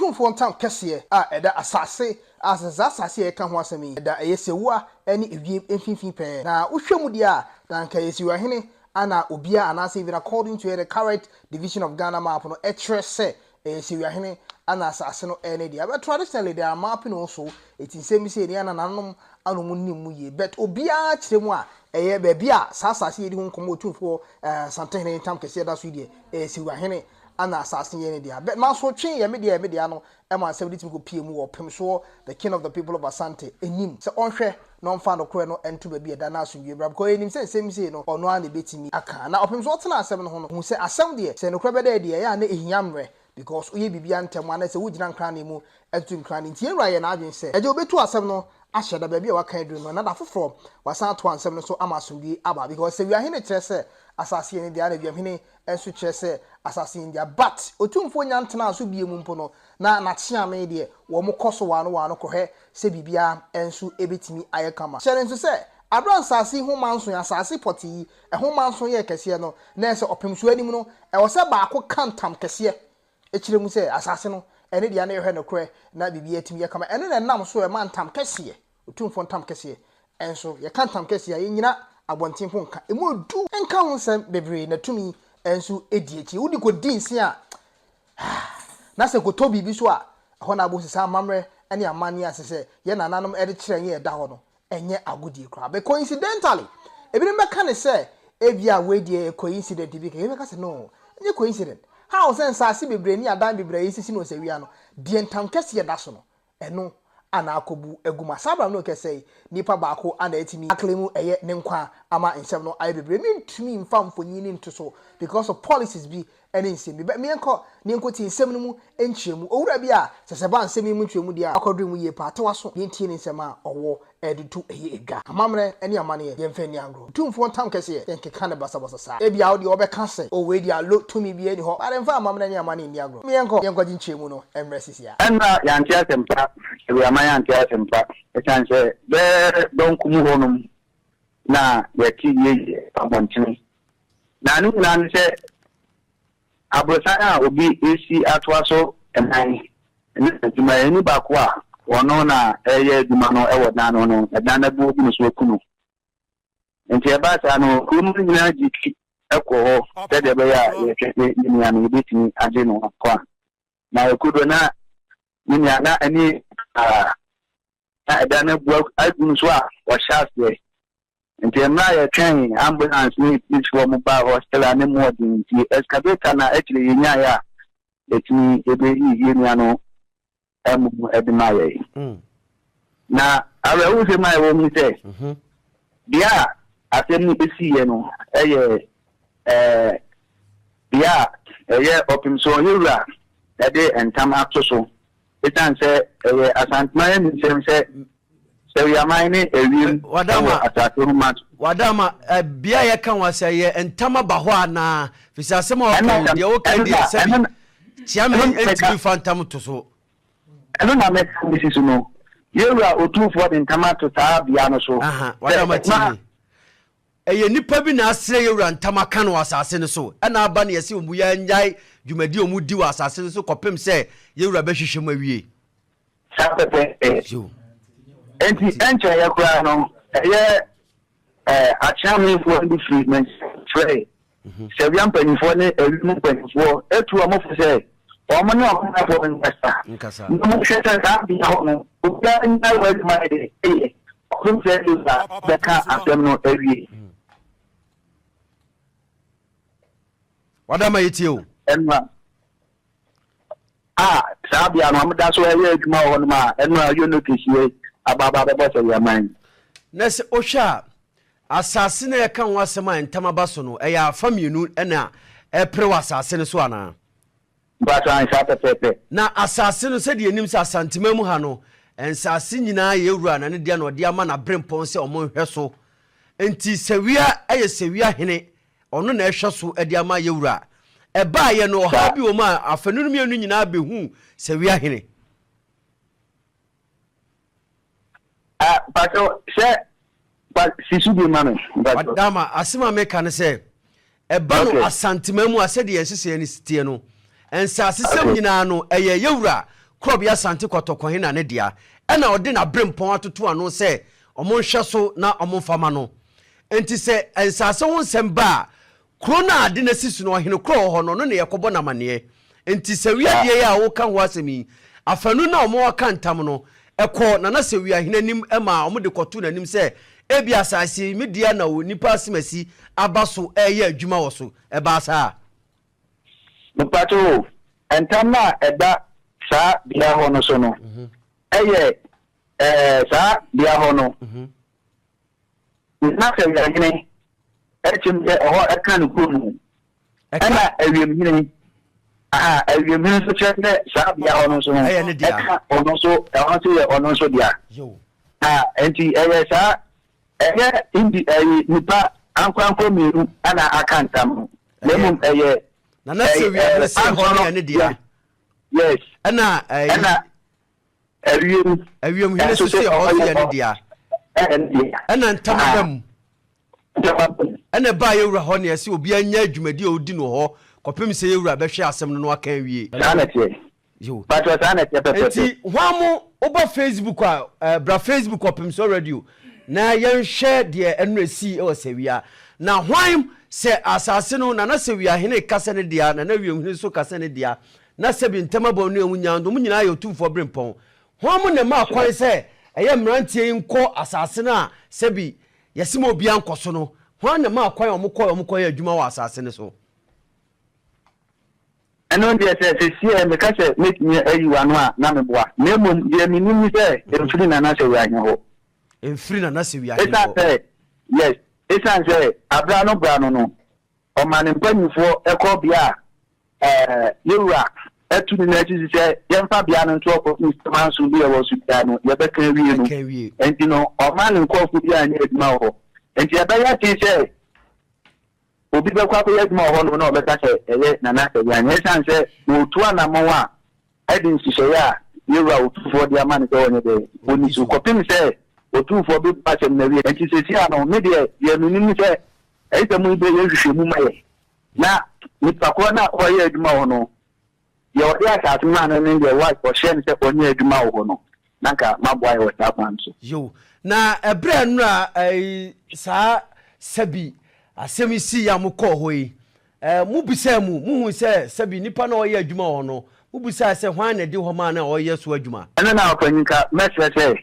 Otumfoɔ ntam kɛseɛ a ɛda asase a sɛ saa asase a yɛreka ho asɛm yi, ɛda ɛyɛ Sewua ne ewiem mfimfini pɛɛ. Na wohwɛ mu deɛ a, na anka ɛyɛ Sewuahene ana obiara anaasɛ even according to the current division of Ghana map no ɛkyerɛ sɛ ɛyɛ Sewuahene ana asase no ɛyɛ ne dea. But traditionally there are mapping also, eti nsɛm bi sei no yɛn nananom ana wɔn nim mu yie. But obiara kyerɛ mu a, ɛyɛ baabi a saa asase yi yɛdi ho nkɔmmɔ Otumfoɔ eh, Asantehene ntam kɛseɛ da so yi deɛ, ɛyɛ Sewuahene ana asase no yɛ ne dea. But mansotwe yɛ me dea yɛ me dea no ma asɛm no tumi kɔpue mu wɔ ɔpem soɔ, the king of the people of Asante, anim sɛ ɔnhwɛ na ɔmfa nokorɛ no nto baabi a ɛda na asomdwoeɛ mmra because yɛnim sɛ nsɛm sei no ɔno ara na ɛbɛtumi aka. Na ɔpem soɔ tenaa asɛm no ho no, ɔhuu sɛ asɛm deɛ sɛ nokorɛ bɛda adi a ɛyɛ a na ɛhia mmerɛ because woyɛ biribiara ntɛm a na sɛ wogyina nkranne mu atutu nkranne nti yɛn wura yɛɛ n'adwene sɛ ɛgye ɔbɛtu asɛm no ahyɛ da baabi a waka aduru no na da foforɔ wasan atoa nsɛm no so ama asomdwoeɛ aba because sɛ wiahene kyerɛ sɛ asase yɛ ne dea na wiamhene nso kyerɛ sɛ asase yɛ ne dea but Otumfoɔ nya ntenaa so bio mu mpo no na n'akyeame deɛ wɔn kɔ so waano waano kɔhwɛ sɛ biribiara nso bɛtumi ayɛ kama. Hyɛ no nso sɛ aberɛ a nsase yi ho manso yɛ asase pɔtee yi ɛho manso yɛɛ kɛseɛ no na ɛsɛ ɔpem so anim no ɛwɔ sɛ baako ka ntam kɛseɛ kyerɛ mu sɛ asase no ɛne dea na yɛhwɛ nokorɛ na biribiara tumi yɛ kama. Ɛno na ɛnam so ɛma ntam kɛseɛ, Otumfoɔ ntam kɛseɛ nso, yɛka ntam kɛseɛ a yɛnnyina abɔnten mpo nka, ɛmu ɔdu nka ho nsɛm bebree na tumi nso di akyire. Wode kɔdi nse a, na sɛ kɔtɔ biribi so a, ɛhɔ na wobɛhu sɛ saa amammerɛ ne amanneɛ a ɛsɛ sɛ yɛn nananom de kyerɛ yɛn a ɛda hɔ no, ɛnyɛ agodie koraa. But coincidentally, ebinom bɛka no sɛ ebia wei deɛ ɛyɛ coincident bi kɛkɛ. Ebi bɛka sɛ no, ɛnyɛ coincident. How sɛ nsaase bebree ne adan bebree a yɛsisi no wɔ Sawia no, deɛ ntam kɛseɛ da so no, ɛno ana akɔbu agu mu. Saa berɛ a me ne wo kasa yi, nipa baako ana atumi aclaim ɛyɛ ne nkwa ama nsɛm no ayɛ bebree. Mentumi mfa mfonyin no nto so because of policies bi ne nsɛm bi. But meɛnkɔ na yɛnkɔtie nsɛm no mu nkyerɛmu. Owura bi a sɛ sɛ ɛba nsɛm yi mu nkyerɛmu deɛ a, wakwaduru mu yie paa. Te w'aso na yɛntie ne nsɛm a ɔwɔ de to ɛyɛ dwa. Amammerɛ ne amanneɛ, yɛmfa nni agorɔ. Otumfoɔ ntam kɛseɛ, yɛnkeka no basabasa saa. Ebia wo deɛ wobɛka sɛ, Oh, wei deɛ alo, tumi biara nni hɔ. But mfa amammerɛ ne amanneɛ nni agorɔ. Meɛnkɔ, yɛnkɔgye nkyerɛmu no mmrɛ sisi ara. Ɛnna yɛante asɛmpa, Awurama yɛante asɛmpa, ɛsiane sɛ bɛɛ dɔnko mu hɔnom na yɛte yie abɔntene. Na ne nyinaa ne sɛ aborosan a obi resi atoa so nan ne adwumayɛni baako a ɔno na ɛreyɛ adwuma no wɔ dan no ho no, ɛdan no abu agu no so aku no. Nti ɛbaa saa no, kurom no nyinaa gye ti kɔɔ hɔ sɛdeɛ ɛbɛyɛ a yɛhwɛ sɛ ne nua no yɛbɛtumi agye no nkwa. Na ɛkɔduru na ne nua na ɛne paa na ɛdan no abu agu no so a ɔhyɛ aseɛ. Nti mmerɛ a yɛtwɛn ambulance ne polisfoɔ mo baa hɔ still a ne mu ɔden nti excavator na akyire yɛnyaeɛ a yɛtumi yɛbɛyii yɛn nua no amu de maa yɛn. Na awerɛhosɛm a ɛwɔ mu ne sɛ bea a asɛm no siiɛ no yɛ bea a ɛyɛ ɔpemsoɔ yɛwura de ntam ato so ɛsiane sɛ ɛyɛ Asanteman aninsɛm sɛ Sɛwiaman ne ewiem wɔ asase ho ma. Wadama, bea a yɛka ho asɛ yɛ ntam aba hɔ anaa? Firi sɛ asɛm a ɔka yi, deɛ woka yi deɛ sɛbi Kyeame ntumi mfa ntam to so. Ɛno na mɛka bɛsi so no. Yɛwura Otumfoɔ de ntam ato saa bea no so. Aha, Wadama tie me. Ɛyɛ nnipa bi na asrɛ yɛwura ntam aka no wɔ asase no so, ɛna aba na yɛse wɔn yɛnnyae dwumadi a wɔdi wɔ asase no so kɔpem sɛ yɛwura bɛhwehwɛ mu awie. Saa pɛpɛɛpɛ. Enti ɛnkyɛeɛ koraa no, ɛyɛ Akyeamefoɔ no bi firi Manhyia frɛɛ Sawia mpanimfoɔ ne Awi mu mpanimfoɔ tuu wɔn fo sɛ wɔn ne ɔmanfoɔ no nkasa na wɔnhwɛ sɛ saa bea hɔ no obiara nnyae wɔ adwuma yɛ de yɛ kɔpem sɛ Yosa bɛka asɛm no awie. Wada ma yɛtie o. Ɛnna a saa bea no wɔda so yɛ adwuma wɔ hɔnom a ɛno a yɛ notice yɛ aba aba abɛbɔ sɛ yɛman. Na sɛ wohwɛ a, asase no a yɛka ho asɛm a ntam aba so no, ɛyɛ afa mmienu na ɛrepere wɔ asase no so anaa? Mpakyɛw, aane, saa pɛpɛɛpɛ. Na asase no, sɛdeɛ yɛnim sɛ Asanteman mu ha no, nsase nyinaa yɛ wura na ne dea na ɔde ama n'aberempɔn sɛ wɔnhwɛ so. Enti Sawia yɛ Sawia hene Ɔno na ɛhwɛ so de ama yɛn wura. Ɛbaeɛ no, ɔhaw bi wɔ mu a afanu no mmienu nyinaa bɛhuu Sawia hene. Ah, mpakyɛw, sɛ, pa, si so bio ma me, mpakyɛw. Ɔdama, asɛm a meka ne sɛ, ɛba no Okay. Asanteman mu a, sɛdeɛ yɛn nhyehyɛeɛ no si teɛ no, nsasesɛm Okay. nyinaa no, ɛyɛ yɛn wura. Korɔbea Asante Kɔtɔkɔhe na ne dea, ɛna ɔde n'aberempɔn atoto ano sɛ wɔnhwɛ so na wɔmfa ma no. Enti sɛ nsase ho nsɛm ba a, kuro no a ade no asi so no, ɔhene korɔ wɔ hɔ no, ɔno na yɛkɔbɔ no amaneɛ. Enti Sawia deɛ yi a woka ho asɛm yi, afanu no a wɔaka ntam no, ɛkɔɔ Nana Sawia hene anim maa wɔde kɔtoo n'anim sɛ ebia asase yi, me dea na onipa asemasi aba so reyɛ adwuma wɔ so. Ɛbaa saa? Mepakyɛw o, ntam no a ɛda saa bea hɔ no so no, ɛyɛ ɛɛ saa bea hɔ no, na sɛ wiahene ɛkyem sɛ ɛhɔ ɛka ne kurom ho, ɛna awiemhene, aha, awiemhene nso kyerɛ sɛ saa bea hɔ no nso no, ɛka ɔno nso, ɛhɔ nso yɛ ɔno nso dea. Ah, nti ɛyɛ saa, ɛnyɛ indi ɛyi nipa ankorankoro mmienu ɛna aka ntam no. Na mmom ɛyɛ. Nana Sewia no se ɛhɔ no yɛ ne dea. Yes. Ɛna ɛyi. Ɛna awiem. Awiem hene nso se ɛhɔ nso yɛ ne dea. Ɛyɛ ne dea. Ɛna ntam aba mu. Ntam aba mu. Ɛna ɛbaa yɛwura hɔ nea ɛsɛ obiara nya dwumadi a ɔdi no hɔ kɔpem sɛ yɛwura bɛhwɛ asɛm no na waka awie. Saa na ɛteɛ. Yo. Patrɔ saa na ɛteɛ pɛpɛpɛ. Nti hwan mo woba Facebook a eh, bra Facebook Ɔpemsoɔ Radio na yɛnhwɛ deɛ ɛno esii wɔ Sawia. Na hwan sɛ asase no Nana Sawia hene ka sɛ ne dea, Nana Wiem hene nso ka sɛ ne dea, na sɛbi ntɛm abɔ ne wɔn nyinaa, wɔn nyinaa yɛ Otumfoɔ Berempɔn. Hwan mo na ɛmaa kwan sɛ ɛyɛ mmeranteɛ yi nkɔ asase no a sɛbi yɛse ma obiara nkɔ so no? Hwan na ɛmaa kwan a wɔkɔɔ a wɔkɔyɛ adwuma wɔ asase no so? Ɛno deɛ sɛ sesiɛ meka sɛ mɛtumi ayi w'ano a na meboa, na mmom deɛ menim ne sɛ ɛmfiri Nana Sɛwiahene hɔ. Ɛmfiri Nana Sɛwiahene Ɛsiane hɔ. sɛ, yes, ɛsiane sɛ aberɛ ano berɛ ano no, ɔma ne mpanimfoɔ kɔ bea a ɛɛ yɛwura atu ne nan asi so sɛ yɛmfa bea no nto hɔ kɔpem sɛ manso bi a ɛwɔ so biara no yɛbɛka awie no. Bɛka awie. Enti no ɔma ne nkurɔfoɔ bi anyɛ adwuma wɔ hɔ. Enti ɛbɛyɛ den sɛ Obi bɛkɔ akɔyɛ adwuma wɔ hɔnom na ɔbɛka sɛ ɛyɛ Nana Asɛdeɛ anyɛ ɛsiane sɛ ɔretu anammɔn a ɛde nhyehyɛeɛ a yɛn Wura Otumfoɔ de ama no sɛ ɔnyɛ dɛn, ɔnni so kɔpem sɛ Otumfoɔ bɛbu asɛm no awie. Enti seesei ara no, me deɛ, deɛ menim ne sɛ, ɛyɛ sɛ mobɛyɛ nhwehwɛmu ma yɛn na nipa korɔ no a ɔreyɛ adwuma wɔ hɔ no, Deɛ ɔde asase maa no ne deɛ ɔhyɛɛ no sɛ ɔnyɛ adwuma wɔ hɔ no, na anka maboa yɛ wɔ saa kwan no so. Yiw, na ɛberɛ a nnora ɛyi saa sɛbi asɛm yi sii a mokɔɔ hɔ yi, ɛɛ mobisaa mu, mohui sɛ sɛbi nipa no a ɔreyɛ adwuma wɔ hɔ no, mobisaa sɛ hwan na ɛde hɔ maa no a ɔreyɛ so adwuma? Ɛno na ɔpanyin nka mɛsrɛ sɛ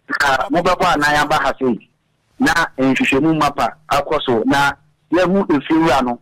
nka mobɛbɔ anan aba ha sei na nhwehwɛmu mapa akɔ so na yɛahu efiewura no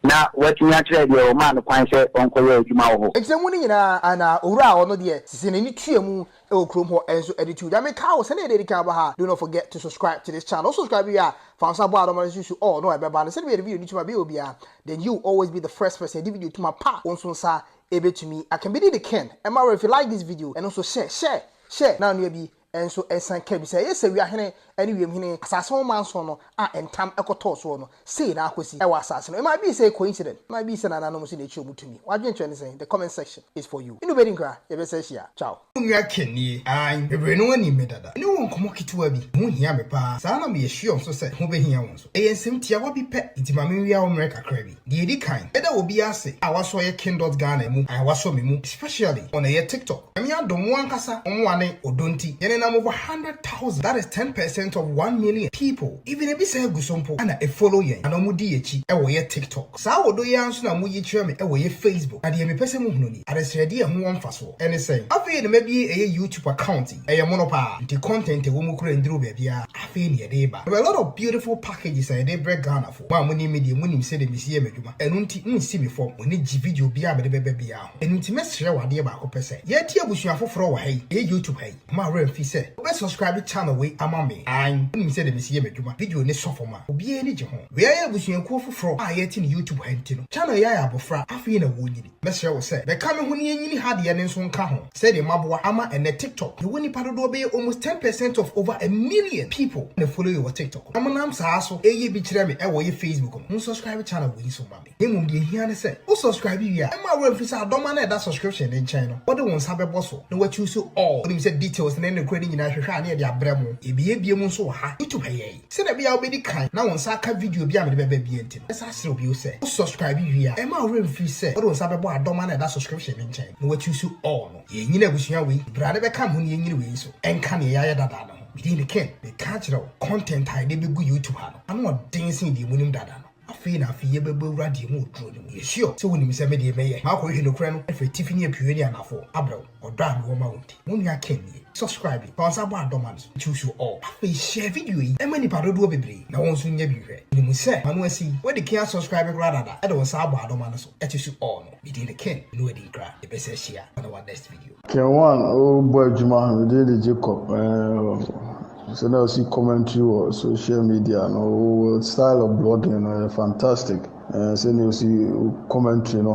na watumi akyerɛ deɛ ɔmaa no kwan sɛ ɔnkɔyɛ adwuma wɔ hɔ. Nkyerɛmu no nyinaa na owura a ɔno deɛ sisi n'ani tua mu wɔ kurom hɔ nso de too dwa. Mekae wo sɛnea yɛde adi kan aba ha, do not forget to subscribe to this channel. Wo subscribe wie a, fa wo nsa bɔ adɔma no so su all na ɛbɛba no sɛnea yɛde video no tum abɛyɛ obiara. Then you will always be the first person yɛde video tum a pa wo nso nsa ɛbɛtumi aka. Medi the ken ɛma wo if you like this video ɛno nso share share share na onua bi nso nsan ka bi sɛ, Ɛyɛ sɛ wiahene ne wiemhene, asase ho manson no a ntam kɔtɔɔ soɔ no, sei na akɔsi wɔ asase no. It might be sɛ coincident, it might be sɛ nananom nso na ɛkyerɛ wɔn tumi. W'adwenkyerɛ ne sɛn? The comment section is for you. Me ne wo bɛdi nkra, yɛbɛsan ahyia. Ciao. Wo nua Ken nie. Aane, bebree no ara nim me dada. Me ne wo nkɔmmɔ ketewa bi. Ɛho hia me paa. Saa ara na meyɛ sure nso sɛ ɛho bɛhia wo nso. Ɛyɛ nsɛm tiawa bi pɛ, nti ma menwia wo mmerɛ kakra bi. Deɛ ɛdi kan, mɛda obiara ase a wasɔ yɛ King dot Ghana mu and wasɔ me mu especially on ɛyɛ TikTok. Nyame adom wo ankasa wo mmoa ne ɔdɔ nti yɛnenam over 100,000 that is 10% of 1,000,000 people even ebi saa gu so mpo na ɛfollow yɛn anaa ɔmo di yɛkyi ɛwɔ yɛ TikTok. Saa ɔdɔ yi ara nso na moyi kyerɛ me ɛwɔ yɛ Facebook. Na deɛ mepɛ sɛ mohunu nie, adesrɛdeɛ a ɛho wɔ mfasoɔ ɛne sɛn? Afei na mabue ɛyɛ YouTube account yi, ɛyɛ mono paa nti content a ɛwɔ mu koraa nduru baabiara, afei na yɛde reba. There were a lot of beautiful packages a yɛde rebrɛ Ghanafoɔ. Mo a monim me deɛ, monim sɛdeɛ mesi yɛ m'adwuma. Ɛno nti, monnsi me fam. Mo ani gye video biara a mede bɛba biara ho. Ɛno nti, mɛsrɛ wo adeɛ baako pɛ sɛ, yɛrete abusua foforɔ wɔ ha yi, ɛyɛ YouTube ha yi, mma wo werɛ mfi sɛ wobɛ subscribe channel wei ama me. Aane, wonim sɛdeɛ mesi yɛ m'adwuma. Video no sɔ fam a, obiara ani gye ho. Wei ayɛ abusuakuo foforɔ a yɛrete no YouTube ha nti no, channel yi ayɛ abɔfra, afei na wɔrenyini. Mɛsrɛ wo sɛ, bɛka me ho na yɛnyini ha deɛ no nso nka ho. Sɛdeɛ maboa ama ɛnnɛ TikTok yɛwɔ nnipa dodoɔ bɛyɛ almost ten percent of over a million people na follow yɛ wɔ TikTok na monam saa so ɛyɛ bi kyerɛ me ɛwɔ yɛ Facebook no, mon subscribe channel wei nso ma me. Na mmom deɛ ɛhia ne sɛ wo subscribe wie a ɛmma wo werɛ mfi sɛ adɔma no a ɛda subscription no nkyɛn no wode wo nsa bɛbɔ so na wa choose all. Wonim sɛ details ne nokorɛ no nyinaa hwehwɛ a na yɛde abrɛ mo. Yɛbuebue mu. mu nso wɔ ha, YouTube ha yi ara yi. Sɛdeɛ ɛbɛyɛ a wobɛdi kan na wo nsa aka video biara a mede bɛba biara nti no, mɛsan asrɛ wo bio sɛ, wo subscribe wie a, mma wo werɛ mfiri sɛ wode wo nsa bɛbɔ adɔma no a ɛda subscription no nkyɛn na woachoose all no. Yɛnyini abusua wei, bra na bɛka me ho na yɛnyini wei nso nka deɛ yɛayɛ dada no ho. Me din de Ken, meka akyerɛ wo, content a yɛde bɛgu YouTube ha no, ano ɔden sen deɛ monim dada no. Afei na afei yɛbɛbɔ awura deɛ mu oduro no mu. Yɛ sure sɛ wonim sɛ me deɛ mɛyɛ. Makɔhwehwɛ nokorɛ no afiri atifi ne apueɛ ne anafoɔ abrɛ wo. Ɔdɔ a mewɔ ma wo nti. Mo nua Ken nie. Subscribe, fa wo nsa bɔ adɔma no so, choose all. Afei share video yi ma nnipa dodoɔ bebree na wɔn nso nya bi nhwɛ. Menim sɛ m'ano asi yi, woadi kan asubscribe koraa dada de wo nsa abɔ adɔma no so choose all no. Me din de Ken, me ne wo adi nkra. Yɛbɛsan ahyia on our next video. Ken one o bɔ adwuma me din de Jacob eh sɛnea ɔsi commentary wɔ social media no wo style of blogging no yɛ fantastic eh sɛnea ɔsi commentary no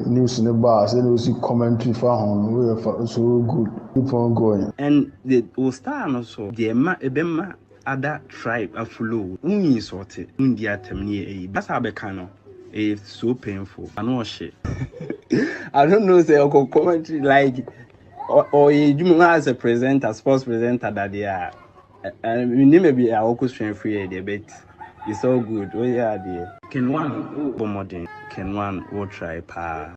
news ne ba sɛnea ɔsi commentary fa ho no woyɛ fa so good keep on going. And the wo style no so deɛ ɛma ɛbɛma other tribe a follow wo wo insult wo ndi atɛm ne yɛ ɛyi kasa a bɛka no ɛyɛ so painful ano ɔhye. I don't know sɛ ɔkɔ commentary like ɔyɛ adwuma mu as a presenter sports presenter dadeɛ a menim baabi a ɔkɔ sua firi yɛ deɛ but it's all good woyɛ adeɛ. Ken one wo bɔ mmɔden. Ken one wo try paa.